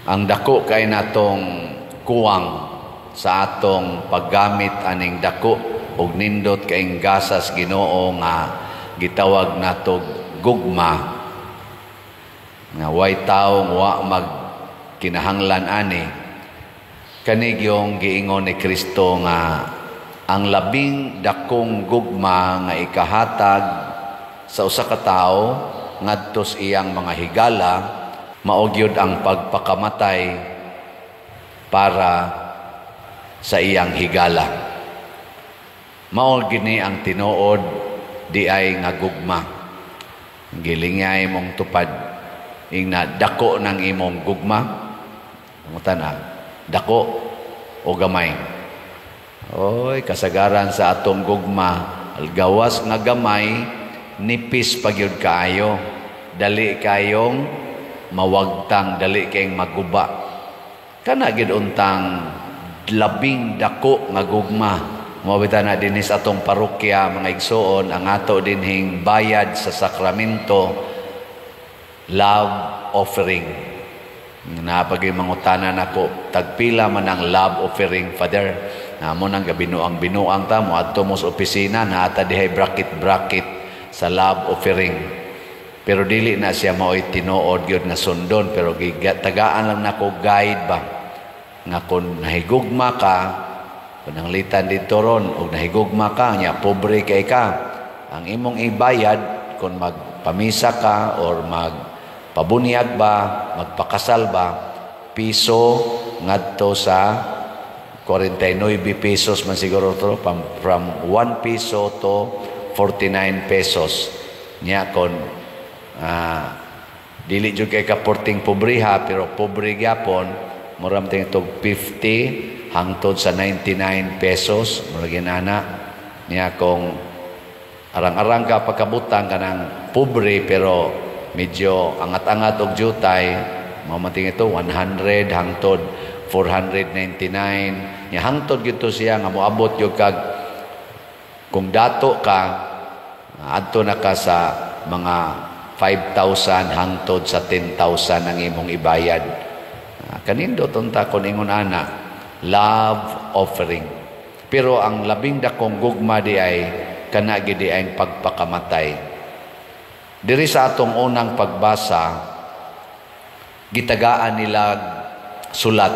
Ang dako kay natong kuwang sa atong paggamit aning dako og nindot kaing gasas Ginoo nga gitawag nato gugma, nga way tawo wa mag kinahanglan ani, kani gyung giingon ni Kristo nga ang labing dakong gugma nga ikahatag sa usa ka tawo ngadto sa iyang mga higala mao gyud ang pagpakamatay para sa iyang higala. Mao gini ang tinuod di ay nga gugma. Gilingay mong tupad ingna, dako ng imong gugma? Pangutana, dako o gamay? Oy, kasagaran sa atong gugma, gawas nga gamay, nipis pa gyud kaayo, dali kayong mawagtang, dali kayong maguba. Kana gyud untang labing dako nga gugma. Mao bitaw na dinhi sa atong parokya, mga igsuon, ang ato dinhing bayad sa sakramento, love offering. Napagay mangutana nako, tagpila man ang love offering, Father? Namo nang gabinuang binuang ta mo adto mo sa opisina, naata dihay bracket bracket sa love offering. Pero dili na siya mao'y tinuod gyud nga sundon, pero tagaan lang nako guide ba nga kung nahigugma ka, pananglitan dito ron og nahigugma ka nya pobre kay ka, ang imong ibayad kung magpamisa ka or magpabunyag ba, magpakasal ba, piso ngadto sa 49 pesos man siguro to, from 1 piso to 49 pesos. Nya kon dili jud kay ka porting pobreha pero pobre gyapon, mura man tog 50 hangtod sa 99 pesos, mura ginana. Nya kung arang-arang ka pagkabutang, kanang pobre pero medyo angat-angat og jutay, mao man ito 100 hangtod 499. Nya hangtod gyud siya nga moabot gyud kag kung dato ka, adto na ka sa mga 5,000 hangtod sa 10,000 ang imong ibayad. Kanindot unta kon ingon ana, love offering. Pero ang labing dakong gugma di ay kana gid ay pagpakamatay. Diri sa atong unang pagbasa, gitagaan nila sulat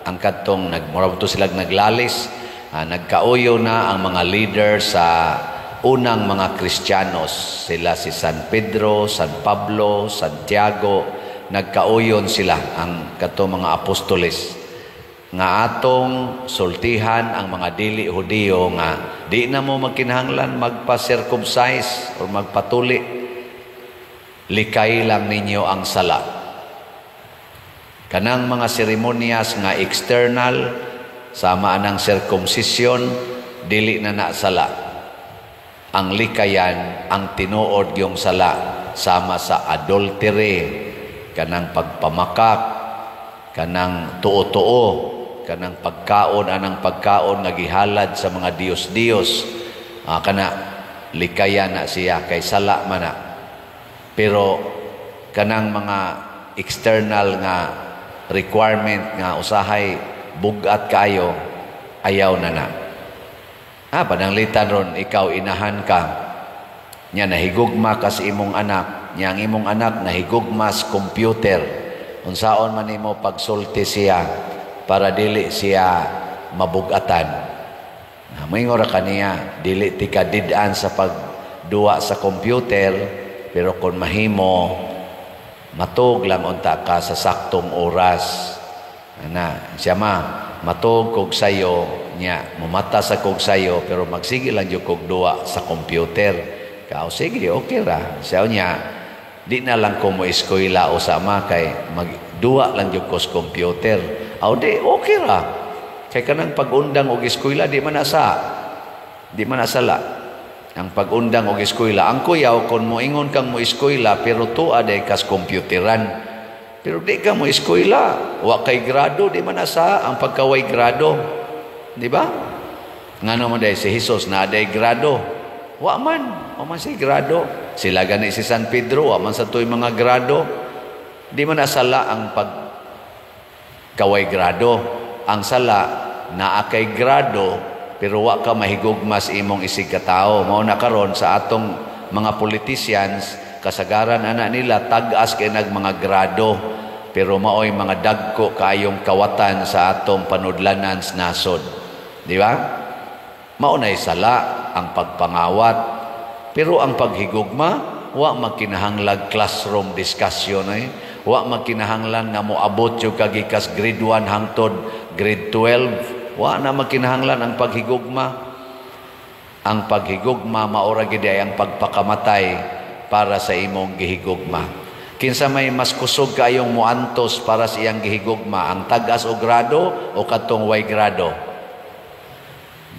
ang kadtong nagmura to sila naglalis, nagkauyo na ang mga leader sa unang mga Kristiyanos, sila si San Pedro, San Pablo, Santiago. Nagkauyon sila ang kadtong mga apostoles nga atong sultihan ang mga dili Hudiyo nga di na mo magkinahanglan magpa-circumcise or magpatuli, likay lang ninyo ang sala. Kanang mga seremonyas nga external sama anang circumcision, dili na na sala. Ang likayan ang tinuod yung sala, sama sa adultery, kanang pagpamakak, kanang tuo-tuo, kanang pagkaon anang pagkaon nga gihalad sa mga diyos-diyos, kana likayan na siya kay sala man na. Pero kanang mga external nga requirement nga usahay bugat kayo, ayaw na na. Pananglitan ron, ikaw inahan ka nya nahigugma ka sa imong anak, nya ang imong anak nahigugma sa computer, unsaon man nimo pagsulti siya para dili siya mabugatan? Moingon ra kaniya, dili ti ka did-an sa pagduwa sa computer, pero kung mahimo matug lang unta ka sa saktong oras. Ana, siya ma, matug kog sayo nya, mumata sa kog sayo, pero magsige lang jud kog duwa sa computer. Kao sige, okay ra. Siya niya, di na lang ko mo eskwela o sama kay magduwa lang jud ko sa computer. Aw di, okay ra. Kay kanang pag-undang og eskwela, di man nasa. Di man nasala ang pag-undang og eskwela. Ang kuyaw kung moingon kang mo eskwela pero tuwa day kas computeran. Pero di ka mo eskwela, wa kay grado, di man nasa ang pagkaway grado. Di ba? Ngano man day si Jesus na day grado? Wa man, wa man si grado. Sila gani si San Pedro, wa man sa tuy mga grado. Di man nasala ang pag Kaway grado. Ang sala, naa kay grado, pero wa ka mahigugma sa imong isig katao. Mao na karon sa atong mga politicians, kasagaran ana nila tag-as kay nag mga grado, pero maoy mga dagko kaayong kawatan sa atong panudlanan sa nasod. Di ba? Mao nay sala ang pagpangawat. Pero ang paghigugma, wa magkinahanglag classroom discussion eh. Wa magkinahanglan nga moabot yung kagikas grade 1 hangtod grade 12. Wa na magkinahanglan ang paghigugma. Ang paghigugma maora gid ay ang pagpakamatay para sa imong gihigugma. Kinsa may mas kusog kaayong muantos para sa iyang gihigugma, ang tag-as og grado o katong way grado?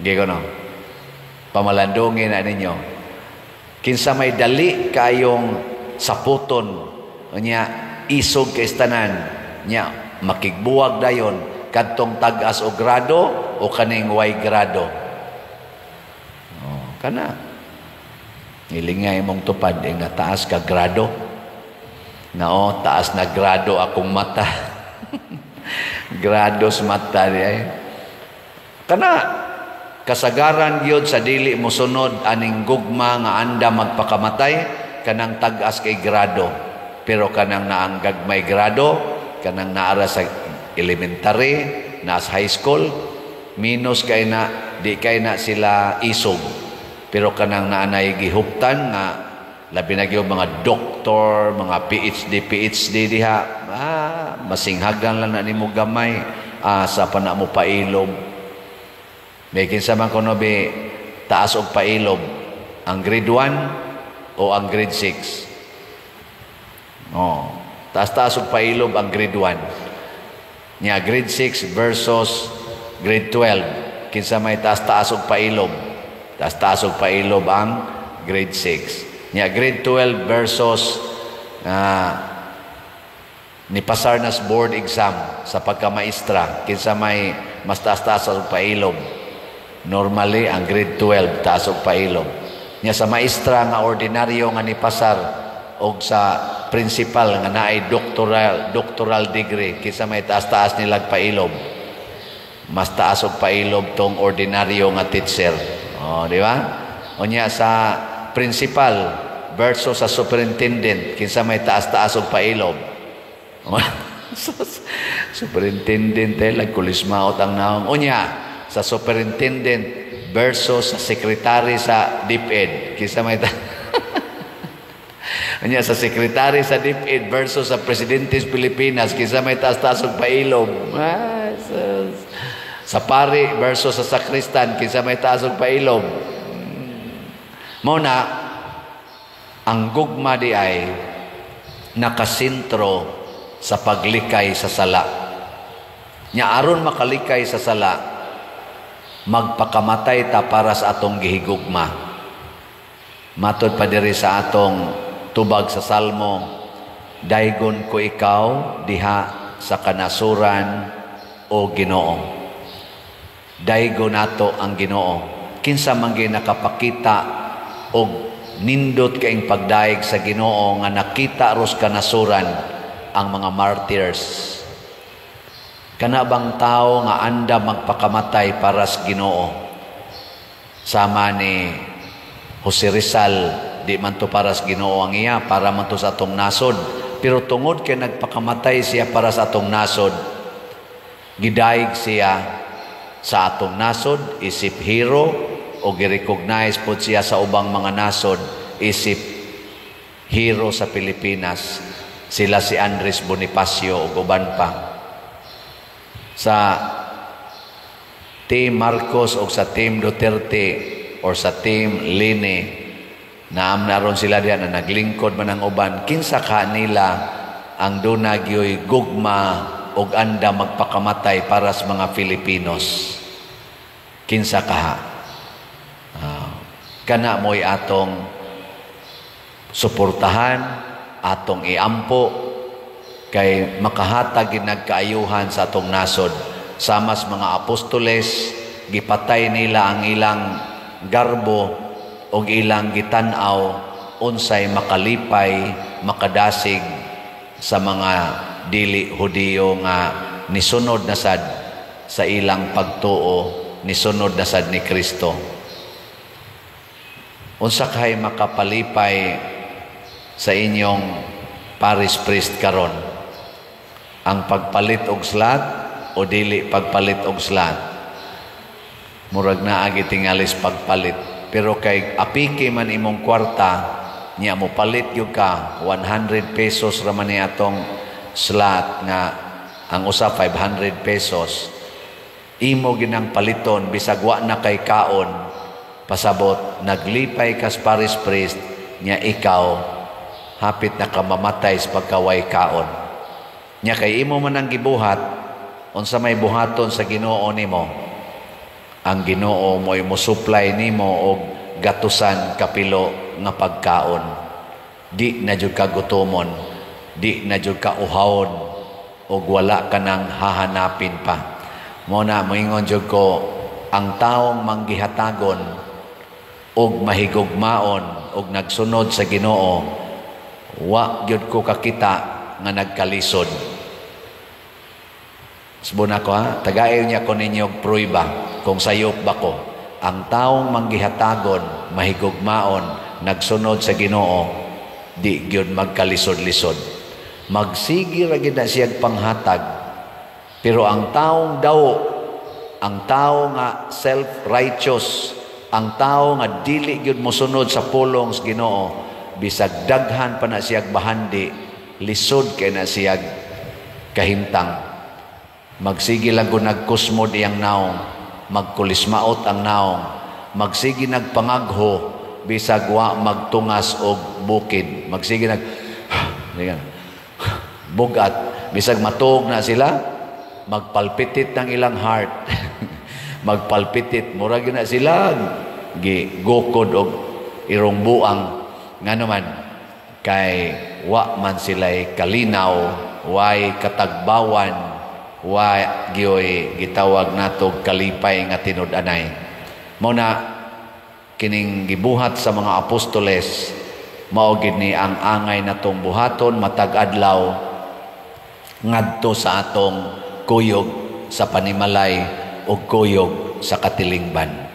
Gigo no? Pamalandungin na ninyo. Kinsa may dali kaayong saputon nya isog kay tanan nya makigbuwag dayon, kadtong tag-as og grado o kaning way grado? Oh, kana. Nilingay mong tupad eh, nga taas ka grado. Nao, taas na grado akong mata. Grado sa mata di ay. Kana kasagaran gyud sa dili mosunod aning gugma nga anda magpakamatay, kanang tag-as kay grado. Pero kanang naang gagmay grado, kanang naara sa elementary, naas high school, minus kay na, di kay na sila isog. Pero kanang naanay gihuptan nga labi na gyud mga doktor, mga PhD, PhD diha, masinghagan lang na nimo gamay, asa pa na mo pailob. May kinsa man kuno be taas og pailob, ang grade 1 o ang grade 6? Oh, taas-taas og pailob ang grade 1. Nya grade 6 versus grade 12, kinsa may taas-taas og pailob? Taas-taas og pailob ang grade 6. Nya grade 12 versus ni pasar nas board exam sa pagkamaestra, kinsa may mas taas-taas og pailob? Normally ang grade 12 taas og pailob. Nya sa maestra nga ordinaryo nga ni pasar og sa principal nga naay doctoral degree, kinsa may taas-taas nilag pailob? Mas taas og pailob tong ordinaryo nga teacher. Oh, di ba? Unya sa principal versus sa superintendent, kinsa may taas-taas og pailob? Superintendent eh, lagkulismaot ang naong. Unya sa superintendent versus sa secretary sa DepEd, kinsa may unya sa secretary sa DepEd versus sa presidente sa Pilipinas, kinsa may taas-taas og pailob? Ah, sus. Sa pari versus sa sakristan, kinsa may taas og pailob? Mao na ang gugma di ay nakasentro sa paglikay sa sala. Nya aron makalikay sa sala, magpakamatay ta para sa atong gihigugma. Matod pa diri sa atong tubag sa Salmo, "Daygon ko ikaw diha sa kanasuran, o Ginoo." Daygon nato ang Ginoo. Kinsa man gyud nakapakita og nindot kaing pagdayeg sa Ginoo nga nakita ros kanasuran? Ang mga martyrs. Kana bang tao nga anda magpakamatay para sa Ginoo? Sama ni Jose Rizal, di man to para sa Ginoo ang iya, para man to sa atong nasod. Pero tungod kay nagpakamatay siya para sa atong nasod, gidayeg siya sa atong nasod isip hero o gi-recognize pod siya sa ubang mga nasod isip hero sa Pilipinas. Sila si Andres Bonifacio ug uban pa. Sa Team Marcos o sa Team Duterte or sa Team Leni, naam na ron sila diyan na naglingkod man ang uban, kinsa ka nila ang duna gyoy gugma og anda magpakamatay para sa mga Filipinos? Kinsa kaha? Kana mo'y atong suportahan, atong iampo kay makahatag gid nagkaayuhan sa atong nasod. Sama sa mga apostoles, gipatay nila ang ilang garbo og ilang gitan-aw unsay makalipay, makadasig sa mga dili Hudiyo nga nisunod na sad sa ilang pagtuo, nisunod na sad ni Kristo. Unsa kay makapalipay sa inyong parish priest karon? Ang pagpalit og slot o dili pagpalit og slot? Murag naa gitingalis pagpalit. Pero kay apiki man imong kwarta, niya mo palit gyud ka, 100 pesos ra man ni atong slot nga ang usa 500 pesos. Imo ginang paliton bisag wa na kay kaon, pasabot naglipay kas parish priest nya ikaw hapit na ka mamatay sa pagkaway kaon. Nya kay imo man ang gibuhat, unsa may buhaton sa Ginoo nimo? Ang Ginoo mo'y mo-supply nimo og gatusan kapilo nga pagkaon. Di na jud ka gutomon, di na jud ka uhawon, og wala ka nang hahanapin pa. Mo na moingon jud ko, ang taong manggihatagon og mahigugmaon og nagsunod sa Ginoo, wa gyud ko kakita nga nagkalisod. Subon ako ha, tagail niya ko ninyo og pruiba kung sayop ba ko. Ang taong manggihatagon, mahigugmaon, nagsunod sa Ginoo, di gyud magkalisod-lisod. Magsige ra gyud na siyag panghatag. Pero ang taong daw, ang tao nga self-righteous, ang tao nga dili gyud mosunod sa pulong sa Ginoo, bisag daghan pa na siyag bahandi, lisod kay na siyag kahimtang. Magsige lang kung nagkusmod iyang naong, magkulismaot ang naong, magsige nagpangagho, bisag wa magtungas og bukid, magsige nag bugat, bisag matuog na sila, magpalpitit ng ilang heart. Magpalpitit, murag na sila gi gukod og irong buang. Ngano man? Kay wa man sila'y kalinaw, way katagbawan, wa gyoy gitawag nato kalipay nga tinud-anay. Mao na kining gibuhat sa mga apostoles, mao gid ni ang angay natong buhaton matag adlaw ngadto sa atong kuyog sa panimalay ug kuyog sa katilingban.